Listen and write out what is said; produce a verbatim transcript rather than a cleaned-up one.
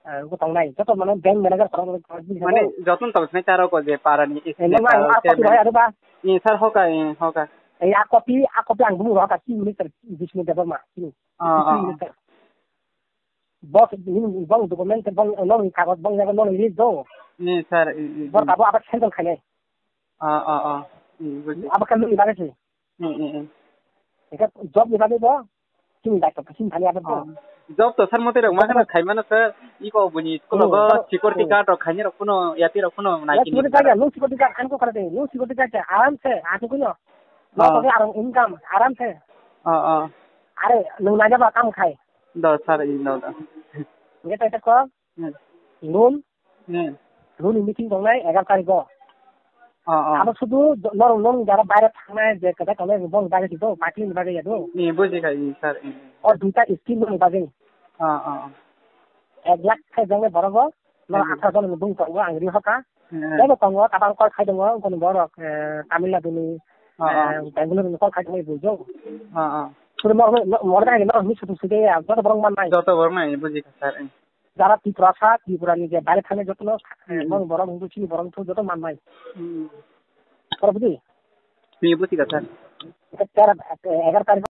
Ah, bo tongnai. Joto mane bank manager korok korok bini Mane sabo. Joton tong sinai taro ko je para ni Eh, isi no, no, para no, se copy bai aro ba. Ni sir hoka, eh, hoka. Eh, a copy, a copy ang bumu hoka, chief minister, Bishnu Debbarma, chief, Ah, chief ah, ah. minister. Bos, ni bong document, bong, no, ni kagoj, bong, jaga, no, ni do. Ni sir, eh, eh, Bor eh. Kabo apa cancel khainai. Ah, ah, ah. Hmm, buji. Abo khe nini bagwi se. Hmm, hmm, hmm. Eka job ni bagwi bo chini daitw khe chini thani abo. Ah. Job to sir mote rok ma khana khai mano sir. Iko buni school Hmm, go job, security hmm. Guard rok khaini rok kuno yati rok kuno Ya, nai kini security guard ya, no security guard, ano kare de, no security guard ya, aram se, ati kuno. No Ah. Tobe aram income, aram se. Ah, ah. Are, nung naja ba kam khai. Do sir, i do do. Nge ta ko? Hmm. Loan, Hmm. Loan ni meeting tongnai egaroh tarikh o. Oh, oh. Abo sudu norok nong jara baire thangnai je kwthai tongnai bong bagwi sito, party ni bagwi ya do. Ni buji khai, ni sir, ni. O duita scheme ni bagwi. Oh, oh, oh. Ek lakh khai jang borok o, no Hmm. atharo jon ni bung tongo ang ri hoka. Hmm. Tebo tongo, tabang call khai tongo, kono borok, eh, Tamil Nadu ni, Oh, oh. Eh, Bangalore ni call khai tongo bujo. Oh, oh. Sudu mor, mor, mor dai no, ni sudu sudu ya, joto borok man nai. Joto borok nai, buji khai, sir, eh. Jara Tiprasa, Tripura ni je baire thani jotono, Hmm. Bong borok hwnwi chini borok hwnwi joto mannai. Hmm. Oro budi? Ni buji kha, sir. Tera, egaroh tarikh